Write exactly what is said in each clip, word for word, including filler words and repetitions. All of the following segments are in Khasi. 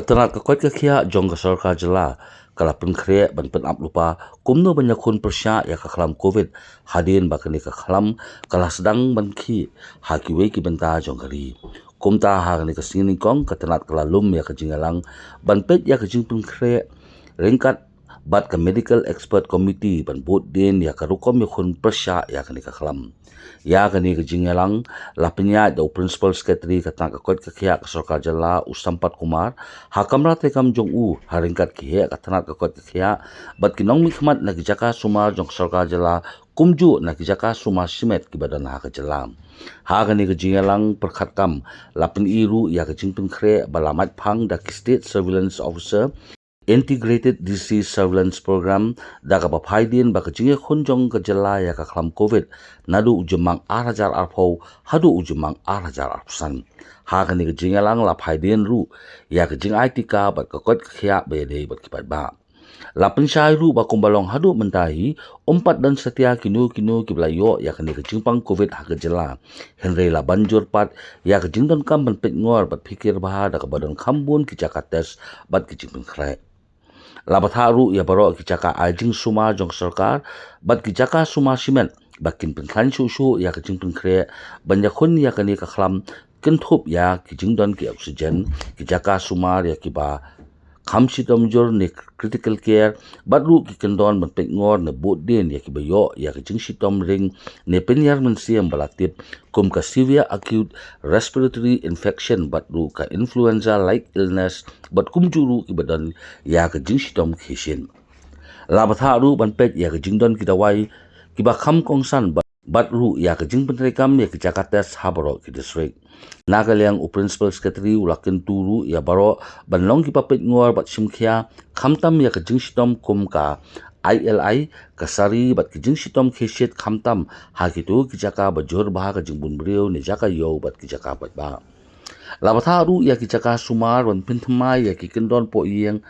Tnat ka koit ka khiah jong ka sorkar jylla ka la pynkhreh ban pynap lypa kumno ban ïakhun pyrshah ïa ka khlam covid, hadien ba kane ka khlam ka la sdang ban khih ha kiwei ki bynta jong ka ri. Kumta ha kane ka sngi nyngkong ka tnat ka la lum ïa ka jingïalang ban peit ïa ka jingpynkhreh ryngkat bad ka Medical Expert Committee ban bud dien ïa ka rukom ïakhun pyrshah ïa kane ka khlam. Ïa kane ka jingïalang la pynïaid da u Principal Secretary ka tnat ka koit ka khiah ka sorkar jylla, u Sampat Kumar, ha kamra treikam jong u, ha ryngkat ki heh ka tnat ka koit ka khiah bad ki nongmihkhmat na ki jaka sumar jong ka sorkar jylla, kumjuh na ki jaka sumar shimet kiba don ha ka jylla. Ha kane ka jingïalang pyrkhat kam la pyni ruh ïa ka jingpynkhreh ba la mait phang da ki State Surveillance Officer, Integrated Disease Surveillance Program, da kaba phai dien ba ka jingïakhun jong ka jylla ïa ka khlam covid naduh u jymmang ar hajar arphew haduh u jymmang ar hajar arphew san. Ha kane ka jingïalang la phai dien ruh ïa ka jingai tika bad ka koit ka khiah ba ïadei bad ki paidbah. La pynshai ruh ba kumba long haduh mynta hi, um pat don satia kino kino kiba la ïoh ïa kane ka jingpang covid ha ka jylla. Hynrei la ban jur pat ïa ka jingdonkam ban peitngor bad phikir bha da kaba don kham bun ki jaka test bad ki jingpynkhreh. La bthah ruh ïa baroh ki jaka ai jingsumar jong ka sorkar bad ki jaka sumar shimet ba kin pynkhlaiñ shuh shuh ïa ka jingpynkhreh ban ïakhun ïa kane ka khlam, kynthup ïa ki jingdon ki oxygen, ki jaka sumar ïa kiba kham shitom jur ne critical care, bad ruh ki kyndon ban peitngor ne bud dien ïa kiba ïoh ïa ka jingshitom ring ne pynïar mynsiem ba la tip kum ka severe acute respiratory infection bad ruh ka influenza like illness, bad kumjuh ruh kiba don ïa ka jingshitom khie shin. La bthah ruh ban peit ïa ka jingdon ki dawai kiba kham kongsan bad, bad ruh ïa ka jingpyntreikam ïa ki jaka test ha baroh ki district. Na ka liang u Principal Secretary u la kyntu ruh ïa baroh ban long kiba peitngor bad shimkhia khamtam ïa ka jingshitom kum ka I L I, ka sari bad ki jingshitom khie shit khamtam ha kito ki jaka ba jur bha ka jingbun briew ne jaka ïew bad ki jaka paidbah. La bthah ruh ïa ki jaka sumar ban pynthymmai ïa ki kyndon pohïing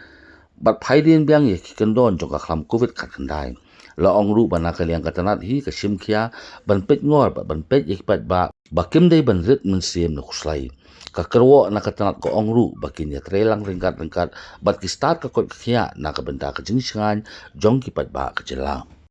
bad phai dien biang ïa ki kyndon jong ka khlam covid khatkhyndai. La ong ruh ba na ka liang ka tnat hi ka shimkhia ban peitngor bad ban peit ïa ki paidbah ba kim dei ban rit mynsiem ne khuslai. Ka kyrwoh na ka tnat ka ong ruh ba kin ïatreilang ryngkat ryngkat bad ki stad ka koit ka khiah na ka bynta ka jingshngaiñ jong ki paidbah ka jylla.